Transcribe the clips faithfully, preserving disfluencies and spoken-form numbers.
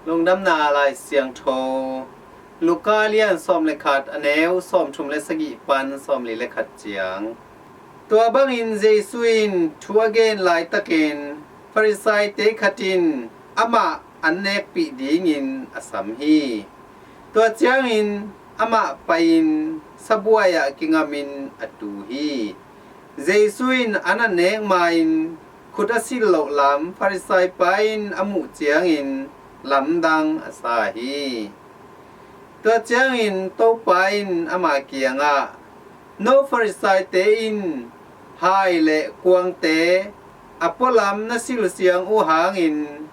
Lungdamna Lai Siangtho, Luka lian sawm le khat, a neu sawmthum le sagih pan sawmli le khat ciang. Tua bangin Jesu in thu a gen laitakin Farisai-te khat in amah an nekpih dingin a sam hi. Tua ciangin amah pai-in sabuai-ah kingamin a tu hi. Jesu in an a nek ma-in khut a silh loh lam Farisai pa in a muh ciangin lamdang a sa hi. Tua ciangin Topa in ama kiangah, "No Farisai-te in hai le kuangte a pualam na silsiang uh hangin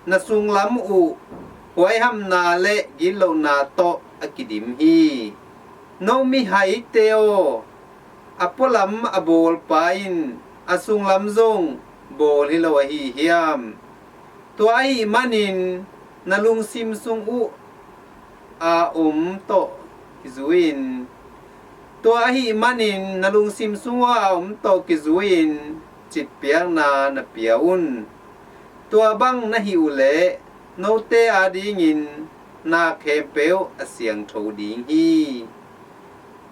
na sunglam uh huaihamna le gitlohna tawh a kidim hi. No mihaite aw, a pualam a bawlpa in a sunglam zong bawl hi lo ahi hiam? Tua ahih manin na lungsim sung uh a om tawh kizui-in, tua ahih manin na lungsim sung uh a om tawh kizui-in citpiakna na pia un. Tua bang na hih uhleh note adingin na khempeuh a siangtho ding hi."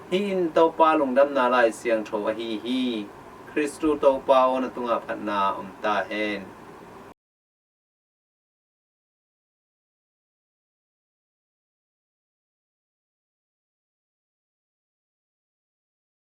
Hih in Topa Lungdamna Lai Siangtho ahi hi. Khristu Topa aw, na tungah phatna om ta hen.